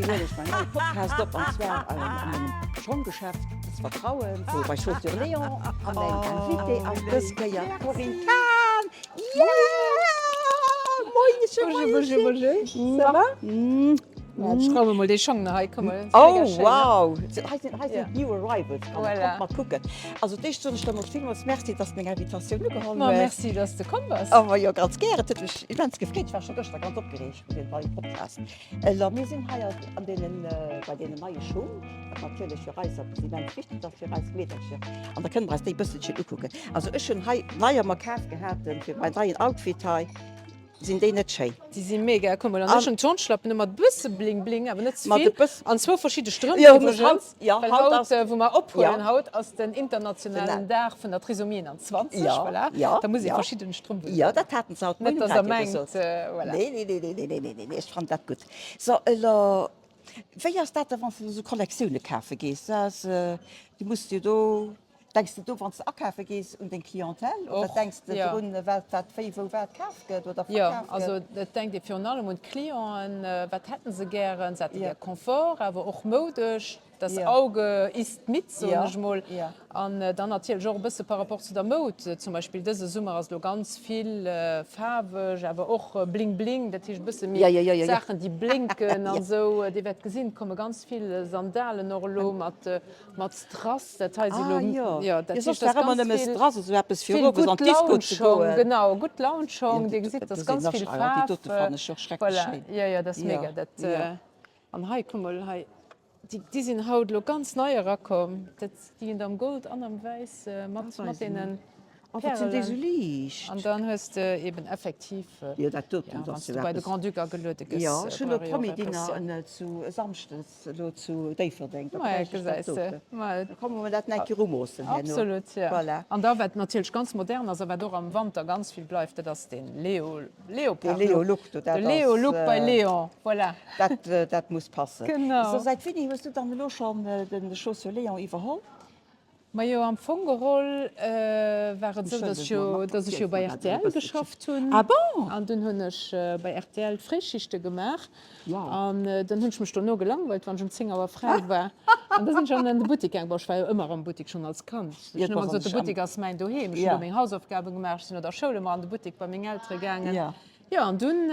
huelen ech mäin neie Podcast op an zwar a mengem Schonggeschäft des Vertrauens, wou bei Chaussures Léon an meng Invitée ass dës Kéier d'Corinne Cahen. Yeah! Moineschen, Bonjour, bonjour, bonjour. Ça va? Ech raume mol déi Schong nach hei. Komm mol. Oh wow! Hei sinn, hei sinn d'New Arrivals. Komm, Voilà. kommt mat kucken. Also d'éischt soen ech der mol villmools Merci, dass de meng Invitatioun ugeholl Ma hues. merci, dass de komm bass. Oh ma jo, ganz gären. Et huet mech immens gefreet. Ech war scho gëschter ganz opgereegt fir deen neie Podcast. Elo, mir sinn hei an deenen, bei deenen neie Schong, wat natierlech fir eis eppes immens wichteg ass, fir eis Meedercher. An da kënne mer eis déi bësselchen ukucken. Also ech hunn hei neier mer kaf gehat fir mäin neien Outfit hei. Sinn déi net schéin? Déi si mega. Kuck mol, an ech hunn Turnschlappen u mat bësse Bling Bling, awer net ze Mat vill. e bëss. An zwou verschidde Strëmp Jo, iwwregens, jo, well haut haut, ass. wou mer ophuelen, Ja. haut ass den internationalen Genau. Dag vun der Trisomie 21, Ja, voilà. ja, Da muss ee ja. verschidden Strëmp Jo, unhunn. dat haten se haut Net, moien um dass der Radio mengt, gesot. voilà. Nee, nee, nee, nee, nee, nee, nee, nee, ech fannen dat gutt. So, elo, wéi ass dat da, wann s de esou Kollektioune kafe gees? Du muss jo do, denks de do, wann s de akafe gees, un deng Clientèle oder Och, denks de jo. drun, wat, wat, wéi, wou, wat kaf gëtt oder Jo, verkaf gëtt? also et denkt ee virun allem un d'Clienten, wat hätten se gären? Se hätte Jo. gär Confort, awer och moudesch. Das Ja. Auge isst mit, soen Ja, ech mol. ja. An dann natierlech och e bësse par rapport zu der Moud. Zum Beispill dëse Summer ass elo ganz vill faarweg, awer och bling bling, dat heescht e bësse méi Ja, ja, ja, ja, ja. Saachen, déi blénken an Ja. esou. Dir wäert gesinn, et komme ganz vill Sandalen och elo mat, mat Strass. Dat hei si Ah, elo, jo. jo, dat Jo, soss heescht, dass war ëmmer ganz nëmme vill, Strass, esou eppes fir vill owes an Gutt d'Disco Laun ze Schong, goen. genau, Gutt Laun Jo, Schong. déi Dir do, gesitt, do dass sinn ganz nach, vill ah, déi Faarf. dote fannen ech och schrecklech Voilà, schéin. jo, jo, dat ass Jo, mega. Dat, jo. an hei, kuck mol hei. Déi sinn haut elo ganz nei erakomm. Dat déi ginn et am Gold an am Wäiss mat mat deene Oh, wat sinn déi esou Pärelen. liicht! An dann hues de eben effektiv, Jo, dat doten, ja, dat wann ass s jo du bei de eppes. Grand-Duc ageluede gëss, Jo, ech hunn elo brauch ee jo och eppes, Promi-Dinner jo. zu e Samschdes elo zu Déifferdeng, da Maja, bräicht ech dat gesäis de. doten. Ma Da komme mer dat nach eng Kéier umoossen herno. Absolut, jo. Voilà. An da wat natierlech ganz modern ass a wat och am Wanter ganz vill bleift, dat ass dee Leo. De Leo Look, do, dat De Leo ass. Look bei Léon, voilà. Dat, dat muss passen. Genau. So, säit wéini hues du dann elo schonn de Chaussures Léon iwwerholl? Majo, am Fong geholl war et esou, dass ech jo, dass ech jo bei rtl geschafft hunn. Ah bon? An dunn hunn ech bei rtl d'Fréischichte gemaach. Ja. An dann hunn ech mech dono gelangweilt, wann ech um 10 Auer fräi war. An da sinn ech an de Buttek gaangen. Bon, ech war jo ëmmer am Buttek, schonn als Kand. Ech hunn ëmmer gesot, de Buttek ass mäin Doheem. Ech hunn do meng Hausaufgabe gemaach, ech sinn no der Schoul ëmmer an de Buttek bei meng Eltere gaangen. Jo, an dunn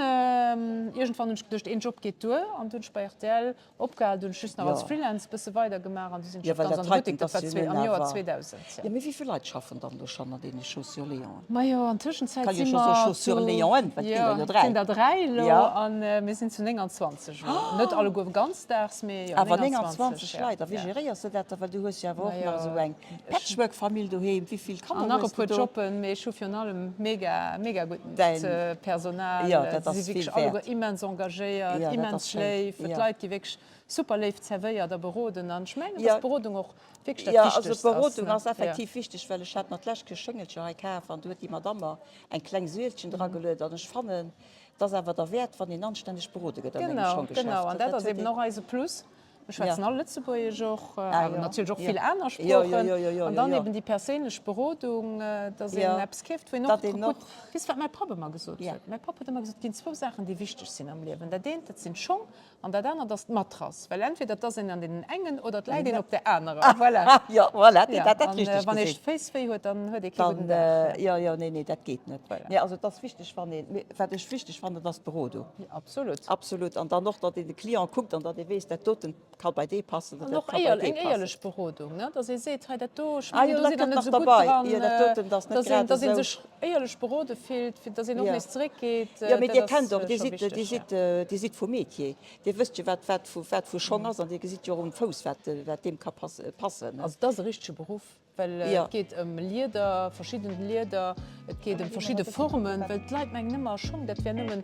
iergendwann hunn ech geduecht, een Job geet duer. An dunn hunn ech bei rtl opgehal. Dunn hunn ech just nach als Freelance bësse weidergemaach an du sinn ech och ganz an de Buttek. Dat war am Joer 2000, jo. Jo, mee wéi vill Leit schaffen dann do schonn an deene Chaussures Léon? Majo, an Tëschenzäit Kann si jo scho soe mer zu, Chaussures Léonen, well et ginn der jo jo, 3. sinn der 3 elo Jo. an mir sinn zu 29 elo. Net alleguer ganzdaags, mee jo, Awer 29, 29 ja. Leit, a wéi Ja. geréiers de dat da? Well du hues jo awer och Majo, nach esou eng ech. Patchwork-Famill doheem. Wéi vill An Kanner nach hues e de puer do? Jobben, mee ech hu virun allem mega, mega gutt Däin, Personal. jo, dat Si ass si vill wierklech alleguer wäert. immens engagéiert, Jo, dat ass immens schéin. léif. Jo. D'Leit gi wierklech super léif zerwéiert a beroden an ech mengen, Jo. dass d'Berodung och wierklech dat Jo, also Wichtegst ass, d'Berodung ne? ass Jo. effektiv wichteg, well ech hat mer d'lescht Kéier Schéngelcher hei kaf an do huet déi Madamm mer eng kleng Suelchen drageluet an ech fannen, et ass awer derwäert, wann een anstänneg berode gëtt an engem Genau, Schonggeschäft. genau. An dat ass huet eben een. och eise Plus. Mir schwätzen Ja. all Lëtzebuergesch och, Ah awer jo, natierlech och jo. vill aner Jo, jo, Sproochen. jo, jo, jo, An jo, dann jo. eben déi perséinlech Berodung, dass een Jo, eppes keeft, wou een och datt een gutt. och. Weess wat mäi Papp ëmmer gesot Ja. huet? Mäi Papp huet ëmmer gesot, et ginn zwou Saachen, déi wichteg sinn am Liewen. Dat eent, dat sinn d'Schong An dat anert ass d'Matrass, well entweder et ass een an deenen engen oder et läit een op där anerer. Voilà. Jo, voilà, Ja, dat dat an richteg wann ee gesinn. Féiss wéi huet, dann huet ee kee Dann, gudden Dag. jo, jo, nee, nee, dat geet net. Voilà. Nee, also et ass wichteg, wann een, mee wat ech wichteg fannen, dat ass d'Berodung. Ja, absolut. Absolut. An dann och, datt een de Client kuckt an datt ee weess, dat doten ka bei dee passen oder An dat och ka bei éier, dee eng passen. éierlech Berodung, ne, datt ee seet, hei dat do, ech Ah mengen, jo, do dat sidd Der kënnt net nach esou gutt derbei. dran, Jo, dat doten, dat ass net datt een, grad datt ee esou. sech éierlech berode fillt, fir datt een och Ja. nees zeréckgeet, Jo, mee dat Dir ass kennt och, Dir scho sidd, Dir wichteg, ja. sidd, Dir sidd vum Metier. Dir wësst jo, wat, wat vu, wat vu Schong ass an Dir gesitt jo och um Fouss, wat, wat deem ka pass, passen, ne? Also et ass e richtege Beruff, well Jo. et geet ëm Lieder, verschidden Lieder, et geet ëm verschidde Formen, well d'Leit mengen ëmmer, Schong, dat wär nëmmen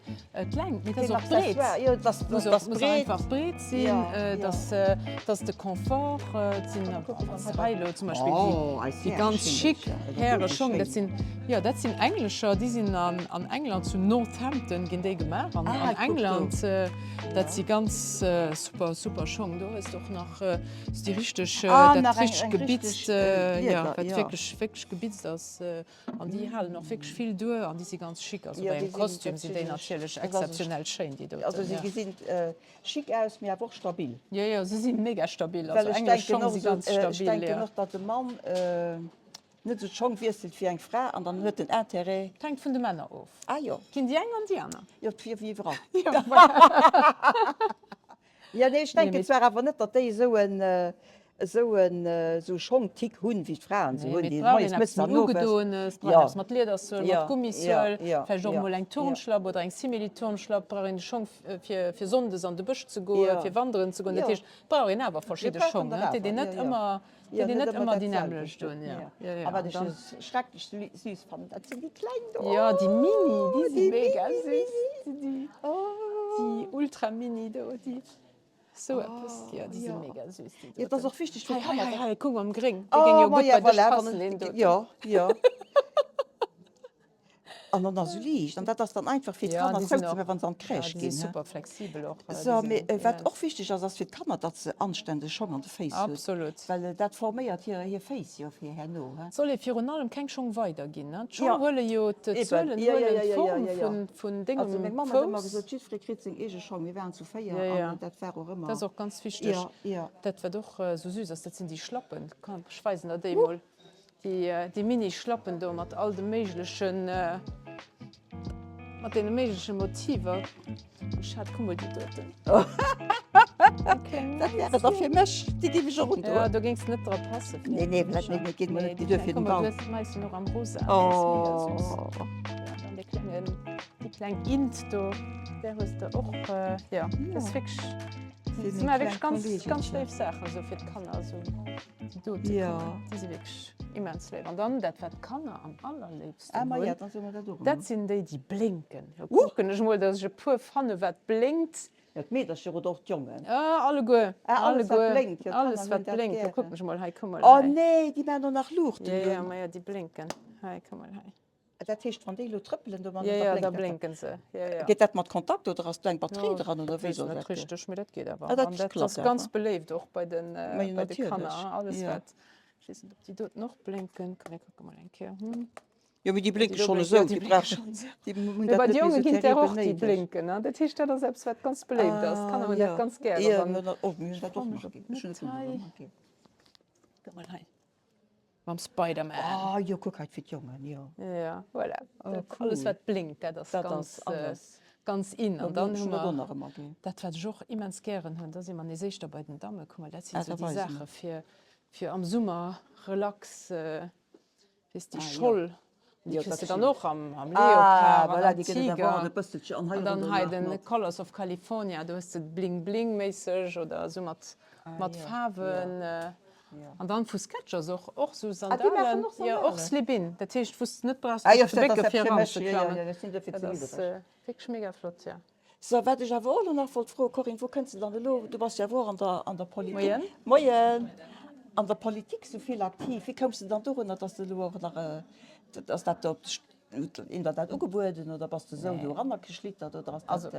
d'Längt, mee et ass Den och d'Breet. Accessoire, jo, et ass, Muss et och, ass muss och breet. einfach breet sinn, Jo, jo. dass, dass de Confort, et sinn, wann s de hei elo zum Beispill Oh, déi, eis déi ganz chic Häreschingelcher, Häreschong, dat sinn, jo, dat sinn englescher, déi sinn an, an England, zu Northampton ginn déi gemaach, an, Ah, an kuck do. England. Dat si ganz super, super Schong. Do hues de och nach sou déi richteg, dat richteg gebitzt, jo, wat wierklech, wierklech gebitzt ass. An déi halen och wierklech vill duer an déi si ganz chic. Also bei engem Kostüm sinn déi natierlech exzeptionell schéin, déi doten. Also si gesinn chic aus, mee awer och stabil. Jo, jo, se si mega stabil. Also englesch Schong si ganz stabil. Ech denken och, datt e Mann net esou d'Schong wiesselt wéi eng Fra an dann huet en Intérêt. Et hänkt vun de Männer of. Ah jo. Et ginn déi eng an déi aner. Jo, et wier wéi iwwerall. Jo, nee, ech denken zwar awer net, datt déi esou en, esou en, esou Schongtick hunn, wéi d'Fraen se hunn, déi moies, mëttes an owes. Et brauch een eppes mat Liedersuel, mat Gummissuel, vläicht och emol eng Turnschlapp oder eng Simili-Turnschlapp. Brauch een de Schong fir, fir sonndes an de Bësch ze goen, fir wanderen ze goen. Dat heescht, et brauch een awer verschidde Schong, ne? Et deet een net ëmmer, deet een net ëmmer déi nämmlecht un, jo. Jo, jo. A wat ech esou schrecklech süß fannen, dat sinn déi kleng do. Jo, déi Mini, déi si mega süß. Déi, déi Ultra-Mini do, déi. Sou eppes, jo, déi si mega süß, déi doten. Jo, et ass och wichteg fir d'Kanner. Hei, hei, hei, kuck mam Gréng, dee géing jo gutt bei dech passen, deen doten. Jo, jo. An dann ass esou liicht. An dat ass dann einfach fir d'Kanner zouzemaachen, wa se an d'Crèche ginn. Jo, déi si super flexibel och. So, mee wat och wichteg ass, ass fir d'Kanner, datt se anständeg Schong an de Féiss hunn. Absolut. Well dat forméiert hir Féiss jo fir herno. Et soll ee virun allem keng Schong weiderginn. D'Schong huele jo, d'Zuelen huelen d'Form vun dengem Fouss. Also meng Mamm huet ëmmer gesot, jiddweree kritt seng eege Schong. Mir waren zu 4 an dat war och ëmmer. Dat ass och ganz wichteg. Dat wat och esou süß ass, dat sinn déi Schlappen. Komm, ech weisen der déi emol. Déi Mini-Schlappen do mat all de méiglechen, mat deene méigleche Motiver. Ech hat, kuck mol déi doten. Dat wär et och fir mech, déi géif ech och undoen. Jo, do géings de net dra passen. Nee, nee, vläicht net, mee geet mol net déi duer fir den Bauch. Kuck mol, du hues d'Meischen och am Rosa, dat ass mega süß. Jo, dann dee klengen, déi kleng Int do, där hues de och, jo, dat ass wierklech, dat si wierklech ganz, ganz léif Saachen esou fir d'Kanner esou. Déi dote Ja. Kanner, déi si wierklech immens léif. An dann dat, wat d'Kanner am allerléifsten Ah, ma hunn, ja, dann soe mer dat och dat emol. sinn déi, déi blénken. Lo kucken ech mol, dass ech e puer fanne wat blénkt. Ja, d'Meedercher oder och d'Jongen? Ah, alleguer, Ah, alles wat alleguer, blénkt. Jo, d'Kanner alles hunn wat dat blénkt. Lo gären. kucken ech mol hei, kuck mol Oh hei. nee, déi maachen och nach Luuchten Jo, jo, drun. ma jo, déi blénken. Hei, kuck mol hei. Dat heescht, wann déi elo trëppelen domadder, Jo, da jo, da blénkt dat? blénken se. Jo, jo. Geet dat mat Kontakt oder ass do eng Batterie Jo, dran oder dat wéi weess soll net dat goen? richteg, mee dat geet awer. Ah, dat An dat klappt ass ganz awer. beléift och bei de, Ma jo, bei de Kanner, natierlech, alles jo. wat, ech weess net, ob déi doten och blénken. Komm, mir kucke mol eng Kéier. Hm. Jo, mee déi Jo, déi blénke do schonn blénken, jo, esou, déi déi blénke brauchen, schonn esou. déi hunn Mee dat bei net de méi Jonge esou ginn et der terribel och, déi néideg. blénken, ne? Dat heescht, dat ass eppes, wat ganz beléift ass. D'Kanner Ah, hunn jo, dat ganz gären. jo, Wann, mir hunn dat och, mir hunn ech dat froe och mech, nach ob ginn. Ech hunn net et och hei, nach ginn. kuck mol hei. Mam Spider-Man. Ah jo, kuck hei fir d'Jongen, jo. Ja, voilà. Oh, Dat, cool. alles wat blénkt, dat ass Dat ganz, ass alles. ganz in. An dann hu Ech hunn dat och mer nach ëmmer gär. dat, wat ech och immens gären hunn, da si mer nees éischter bei den Damme. Kuck mol, dat sinn Ah, esou da déi weis Saache mer. fir, fir am Summer relax, weess, déi Ah, jo. Scholl, déi Jo, kriss dat de dann stimmt. och am, am Ah, Leopard an voilà, am déi gëtt et awer och Tiger. e bësselche. An hei An dann och hei nach den mat. Colors of California, do hues de Bling-Bling-méisseg oder esou mat, Ah, mat jo, jo. Faarwen. Ja. An dann vu Skechers och, och sou Ah, déi maachen Sandalen, och jo och Sandalen? Slip-in, dat heescht wou s de net brauchs Ah jo, dech ze dat ass bécke eppes fir fir mech, jo, jo, eranzeklammen. jo, ech sinn dofir Dat ze ass niddereg. wierklech mega flott, jo. So, wat ech awer och elo nach wollt froen, Corinne, wou kënns de dann elo, du bass jo awer och an der, an der Politik, Moien. Moien, an der Politik sou vill aktiv, wéi koums de dann dorunner, dass de elo och nach, ass dat op, huet een der dat ugebueden oder bass de sou Nee. do erannergeschlittert oder ass dat? Also,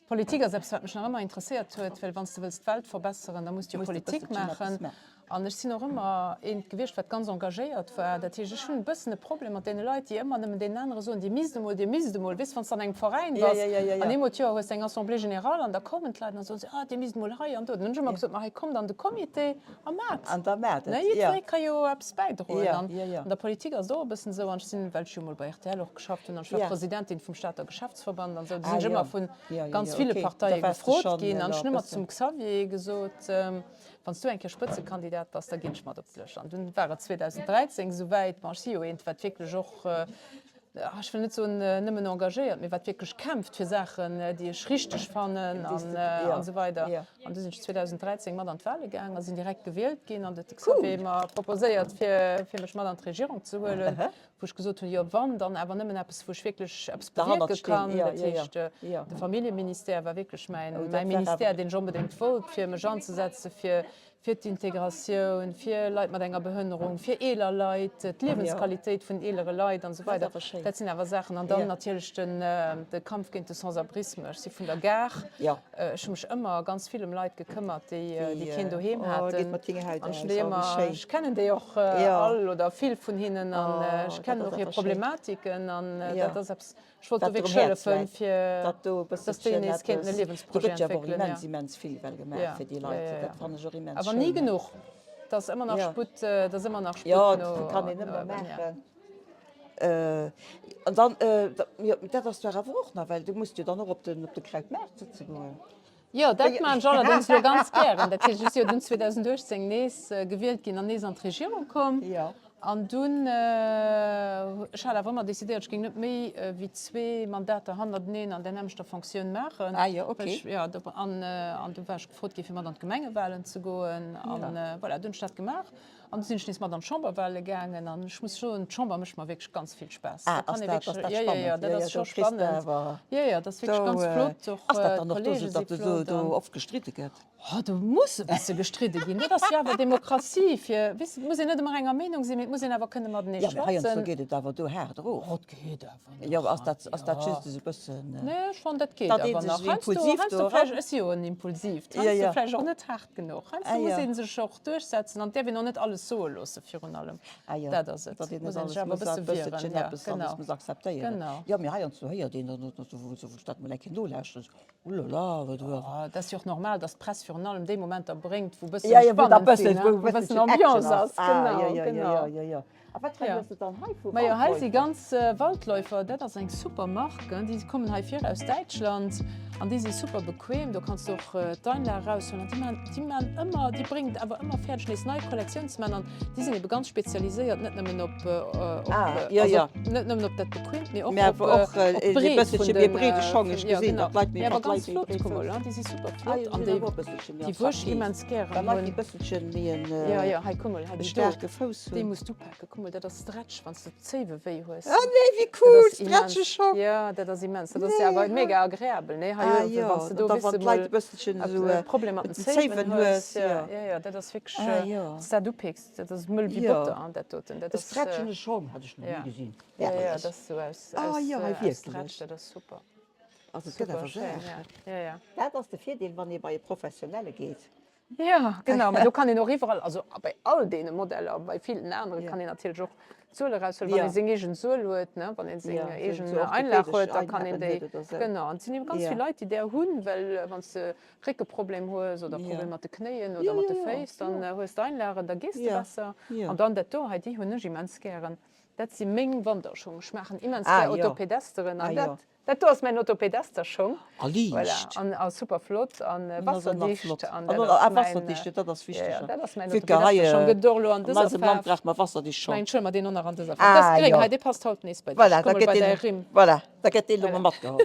Politik ass eppes, wat mech nach ëmmer interesséiert huet, well wann s de wëlls d'Welt verbesseren, da muss de jo Muss de Politik bësselchen eppes maachen. maachen. An ech sinn och ëmmer eent gewiescht, wat ganz engagéiert war. Dat heescht, ech hunn e bëssen e Problem mat deene Leit, déi ëmmer nëmmen deenen anere soen, Dir misst emol, Dir misst emol. Weess, wann s de an engem Veräin Ja, bass ja, ja, ja, an ja. eemol d'Joer hues de eng Assemblée générale an da kommen d'Leit an da soen se, Ah, Dir misst emol hei an do. Dann hunn ech ëmmer gesot, Ma hei, kommt an de Comité a maacht. An da maacht Ne, et, ja. jiddweree ka jo eppes bäidroen. Ja, An ja, ja. an der Politik ass et och e bëssen esou. An ech sinn, well ech jo emol bei rtl och geschafft hunn an ech war Ja. Presidentin vum Stater Geschäftsverband an esou, do Ah sinn ech jo, ëmmer vu jo, jo, ganz jo, ville okay. Da Parteie waars de gefrot schonn ginn. An elo ech e hunn ëmmer bëssen. zum Xavier gesot, Wann s du eng Kéier Spëtzekandidat bass, da ginn ech mat op d'Lëscht. An dunn war et 2013 esouwäit. Bon, ech si jo eent, wat wierklech och, ech wëll net soen nëmmen engagéiert, mee wat wierklech kämpft fir Saachen, déi ech richteg fannen an esou weider. An du sinn ech 2013 mat an d'Wale gaang a sinn direkt gewielt ginn. An huet de Xavier mer proposéiert, fir fir mech mat an d'Regierung ze huelen, wou ech gesot hunn, jo wann, dann awer nëmmen eppes, wou ech wierklech eppes bewierke kann. Dat heescht, de Familljeministère war wierklech mäin mäi Ministère, deen ech onbedéngt wollt, fir mech anzesetze fir. Fir d'Integratioun, fir Leit mat enger Behënnerung, fir eeler Leit, d'Liewensqualitéit vun eelere Leit an esou weider. Dat sinn awer Saachen. An dann natierlech den, de Kampf géint de Sans-abrisme. Ech si vun der Gare. Ech hu mech ëmmer ganz vill ëm Leit gekëmmert, déi, déi keen Doheem haten. An ech hunn déi ëmmer, ech kennen déi och all oder vill vun hinnen an ech kennen och hir Problematiken an dat ass eppes, Ech wollt do wierklech hëllefen, fir dass déi nees kéinten e Liewensprojet entwéckelen. Do gëtt jo awer immens, immens vill well gemaach fir déi Leit. Dat fannen ech och immens schéin. Awer ni genuch. Et ass ëmmer nach Sputt, et ass ëmmer nach Sputt no uewen. Jo, dat kann een ëmmer maachen. An dann, jo, dat ass zwar awer och nach, well du muss jo dann och op de Krautmaart sëtze goen. Jo, dat maan ech allerdéngs elo ganz gären. Dat heescht, ech si jo dunn 2018 nees gewielt ginn an nees an d'Regierung komm. An dunn, ech hat awer ëmmer decidéiert, ech géing net méi wéi zwee Mandater hannerteneen an där nämmlechter Fonctioun maachen. Ah jo, okay. Jo, an, an du war ech gefrot gi fir mat an d'Gemengewahlen ze goen. An voilà, dunn hunn ech dat gemaach. An du sinn ech nees mat an d'Chamberwahle gaangen an ech muss soen, d'Chamber mécht mer wierklech ganz vill Spaass. Ah, ass dat, ass dat spannend? Jo, jo, dat ass scho spannend. Jo, jo, dat ass wierklech ganz flott. Och Ass dat dann och do esou, datt esou do oft gestridde gëtt? Oh, do muss e bësse gestridde ginn. Dat ass jo awer Demokratie fir, weess de, et muss een net ëmmer enger Meenung sinn, mee et muss een awer kënne matenee schwätzen. Jo, mee heiansdo geet et awer do haart erof. Oh, et geet awer nach. Jo, ass dat, ass dat just esou e bëssen. Nee, ech fannen, dat geet awer nach. Heiansdo, heiansdo vläicht, ech si jo en Impulsiivt, heiansdo vläicht och net haart genuch. Heiansdo muss ee sech och duerchsetzen an et däerf een och net alles soe loosse virun allem. Dat ass et. Et muss een sech awer e bësse wieren. Ja, genau. Muss akzeptéieren. Genau. Jo, mee heiansdo héiert een dann, wou ech dat mol eng Kéier nolauschteren, esou, Ulala, wat war. Oh, dat ass jo och normal, datt d'Press virun allem déi Momenter bréngt, wou e bësse spannend sinn, wou e bëssen Ambiance ass. Genau, genau. A wat hei hues de dann hei vu Majo, hei si ganz Waldläufer, dat ass eng super Mark, déi kommen hei vir aus Däitschland an déi si super bequem, do kanns de och d'Einlag eraushuelen an déi man, déi man ëmmer, déi bréngen et awer ëmmer fäerdeg nees nei Kollektioun ze man an déi sinn ebe ganz spezialiséiert net nëmmen op, op, also net nëmmen op dat bequemt, mee och op, op d'Breet vun den, jo genau, mee awer ganz flott, kuck mol, déi si super flott an déi, déi wou ech immens gären hunn. Jo, jo, hei kuck mol, hei déi do. Déi muss du paken. Kuck mol, dat ass Stretch, wann s de d'Zéiwe wéi hues. Ah nee, wéi cool, Stretche Schong. Jo, dat ass immens. Dat ass jo awer mega agreabel, nee? Hei uewen, wann s de do, weess de, mol e Problem mat den Zéiwen hues. Jo, jo, dat ass wierklech, wann s dat upeeks, dat ass mëll wéi Botter, dat doten. Dat ass. E stretchende Schong hat ech nach ni gesinn. Jo, jo, dat ass esou aus Stretch, dat ass super. Also et gëtt awer Saachen. Dat ass de Virdeel, wann ee bei e Professionelle geet. Jo, genau, mä do kann een och iwwerall, also bei all deene Modeller, bei villen anere kann een natierlech och d'Suel eraushuelen, wann ee seng eegen Suel huet, ne, wann ee seng eegen Einlag huet, da kann een déi, genau. An et sinn ebe ganz vill Leit, déi där hunn, well wann s de Réckeproblem hues oder Problem mat de Knéien oder mat de Féiss, dann hues de Einlagen, da gees de besser. An dann dat do hei, déi hunn ech immens gären, dat si meng Wanderschung. Ech maachen immens gär Orthopedesteren an dat Dat do ass mäin Orthopedester-Schong. A liicht. Voilà, an a super flott an wasserdicht. An dat ass mäin. Wasserdicht, dat ass wichteg. Ja, dat ass mäin Orthopedester-Schong. Gëtt et och elo an dëser Faarf. An eisem Land brauche mer wasserdicht Schong. Mengen, ech huele mer deen och nach an dëser Faarf. Dat ass gréng hei, dee passt haut nees bei dech. Voilà, da gëtt deen, voilà, da gëtt deen elo mol matgeholl.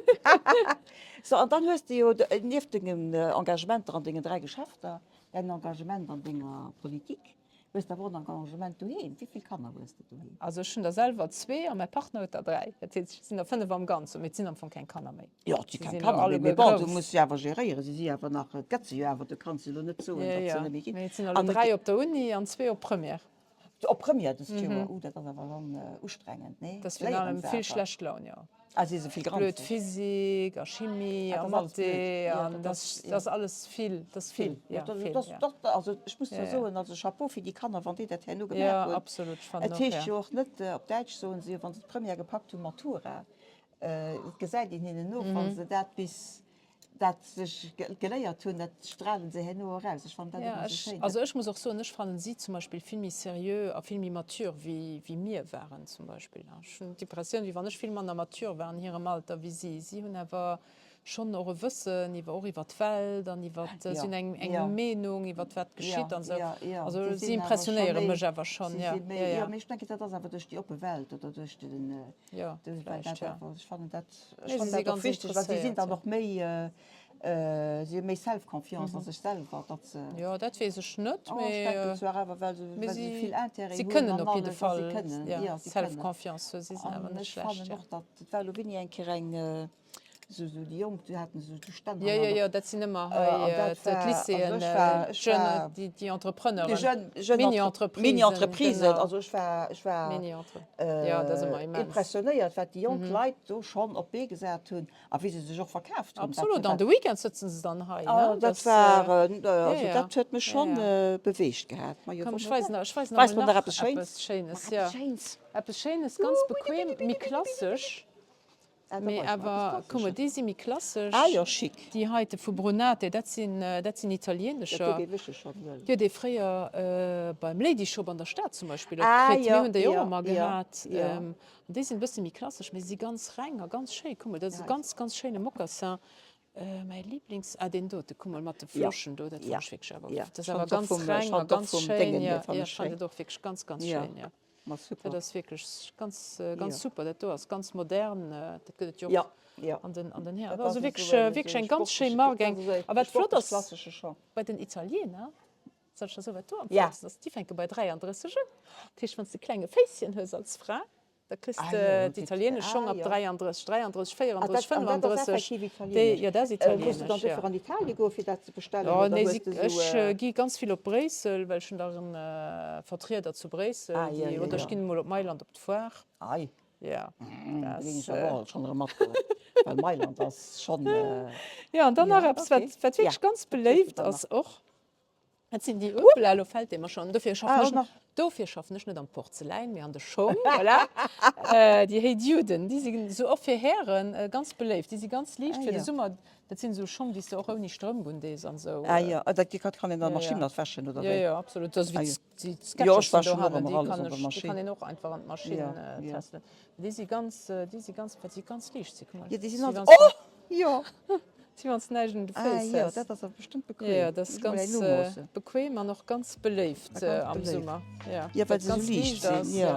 So, an dann hues de jo nieft dengen Engagementer an dengen 3 Geschäfter, däin Engagement an denger Politik. Hues de awer och en Engagement doheem? Wéi vill Kanner hues de doheem? Also ech hunn der selwer zwee a mäi Partner huet der dräi. Dat heescht, et sinn der 5 am Ganzen, mee et sinn am Fong keng Kanner méi. Jo, et si keng Kanner méi, mee bon, du muss se awer geréieren. Si si awer nach, et gëtt se jo awer, du kanns elo net soen, datt se net méi ginn. Mee et sinn elo dräi op der Uni an zwee op Première. Op Première dëst Joer? Uh, dat ass awer dann ustrengend, nee? Dat ass virun allem vill schlecht Laun, jo. Ah, si se vill granzeg? Blöd Physik a Chimie a Mathé an dat ass alles vill, dat ass vill, jo, vill, jo. Also ech muss zwar soen, also Chapeau fir déi Kanner, wann déi dat herno gemaach hunn. Jo, absolut, ech fannen och, jo. Et heescht jo och net, op Däitsch soen se jo, wa se d'Première gepackt hunn, Matura. Et gesäit een hinnen no, wa se dat bis dat sech geléiert hunn, dat strahlen se herno och aus. Ech fannen dat ëmmer esou schéin. Also ech muss och soen, ech fannen si zum Beispill vill méi seriö a vill méi mature wéi wéi mir waren zum Beispill. Ech hunn d'Impressioun, wéi wann ech vill manner mature war an hirem Alter wéi si. Si hunn awer schonn och e Wëssen iwwer och iwwer d'Welt an iwwer, si hunn eng eng Meenung iwwer wat geschitt an esou. Also si impressionéiere mech awer schonn, jo. Jo, mee ech denken, dat ass awer duerch déi oppe Welt oder duerch den, Jo, vläicht, jo. Ech fannen dat, ech fannen dat och wichteg, well si sinn dann och méi, si hu méi Self-Confiance a sech selwer, datt se. Jo, dat weess ech net, mee. Oh, ech denken zwar awer, well se, well se vill Intérêt hunn. Si kënnen op jidde Fall, jo, Self-Confiance hu si, sinn awer net schlecht, jo. An ech fannen och, datt, et war elo wéini eng Kéier eng. Sou sou déi Jonk, déi haten sou déi Stänn. Jo, jo, jo, dat sinn ëmmer hei d'Lycéeën, d'Jeunes, déi déi Entrepreneuren. Déi jeunes, jeunes Mini-Entreprisen. Mini-Entreprisen. Also ech war, ech war jo, dat ass ëmmer immens. impressionéiert, wat déi jonk Leit do schonn op d'Bee gesat hunn a wéi se sech och verkaaft hunn. Absolut, an de Weekend sëtzen se dann hei, ne? Dat war, also dat huet mech schonn beweegt gehat. Ma jo, Komm, ech weisen, ech weisen Weis mer nach nach eppes Schéins. eppes Schéines, jo. Eppes Schéins. Eppes Schéines, ganz bequem, méi klassesch. Mee awer, kuck mol, déi si méi klassesch. Ah jo, chic. Déi heite vu Brunate, dat sinn, dat sinn italienescher. Dat huet ee wéche schonn wëll. Déi huet ee fréier beim Lady Shop an der Stad zum Beispill och kritt. Mir hunn déi och ëmmer gehat. An déi sinn e bësse méi klassesch, mee si si ganz reng a ganz schéi. Kuck mol, dat ass e ganz, ganz schéine Mocassin. Mäi Lieblings, ah deen dote, kuck mol, mat de Floschen do, dat fannen ech wierklech awer, dat ass awer ganz reng a ganz schéin. Jo, jo, ech fannen dat och wierklech ganz, ganz schéin, jo. Ma super. Dat ass wierklech ganz, ganz super. Dat do ass ganz modern. Dat gëtt et jo och an den, an den Hären. Also wierklech, wierklech eng ganz schéi Mark. Eng, a wat flott ass bei den Italiener, soll ech der soen, wat do am flottsten ass? Déi fänke bei 33 un. Dat heescht, wann s de klenge Féisschen hues als Fra, Da kriss de d'italienesch Schong ab 33, 33, 34, 35. Déi, jo, dat ass italienesch, jo. Muss de dann dofir an Italie goen, fir dat ze bestellen? Oh, nee, si, ech gi ganz vill op Bréissel, well ech hunn dach e Vertrieder zu Bréissel, déi, oder ech ginn emol op Mailand op d'Foire. Ei. Jo. Da géing ech awer och alt schonn erëm matgoen, well Mailand ass schonn. Jo, an dann nach eppes, wat, wat wierklech ganz beléift ass och. Dat sinn déi, Hoppla, elo fält dee mer schonn. Dofir schaffen ech, dofir schaffen ech net am Porzeläin, mee an de Schong, voilà. Déi héi Duden, déi sinn esou och fir Hären ganz beléift. Déi si ganz liicht fir de Summer. Dat sinn esou Schong, déi s de och ouni Strëmp undees an esou. Ah jo, dat déi kann een an der Maschinn nach wäschen, oder wéi? Jo, jo, absolut. Dat ass wéi d'Sketchers dohannen, déi kann ech, déi kann een och einfach an d'Maschinn tässelen. Déi si ganz, déi si ganz, well si ganz liicht sinn. Kuck mol. Jo, déi sinn also, oh! Jo. Wéi wann s de näischt un de Féiss häss. Ah jo, dat ass awer bestëmmt bequem. Jo, dat ass ganz bequem an och ganz beléift am Summer. Jo, well se esou liicht sinn, jo.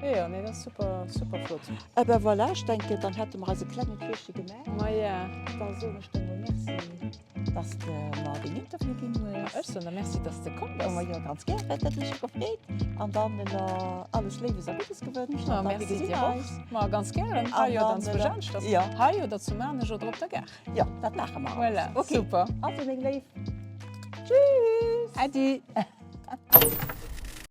Jo, jo, nee, dat ass super, super flott. Eh ben voilà, ech denken, dann hätte mer eise klengen Tourche gemaach. Maja. Da soen ech der mol Merci, dass de mer deen Interview ginn hues. Ech soen der Merci, dass de komm bass. Ma jo, ganz gären, dat huet mech gefreet. An dann elo alles Léiwes a Guddes gewënscht. Ma merci dir och. Ma ganz gären. Hei oder zu Jaanstass. Hei oder zu Maarnech oder op der Gare. Jo, dat maache mer. Voilà, okay. Super. Also meng Léif, tschüss. Äddi.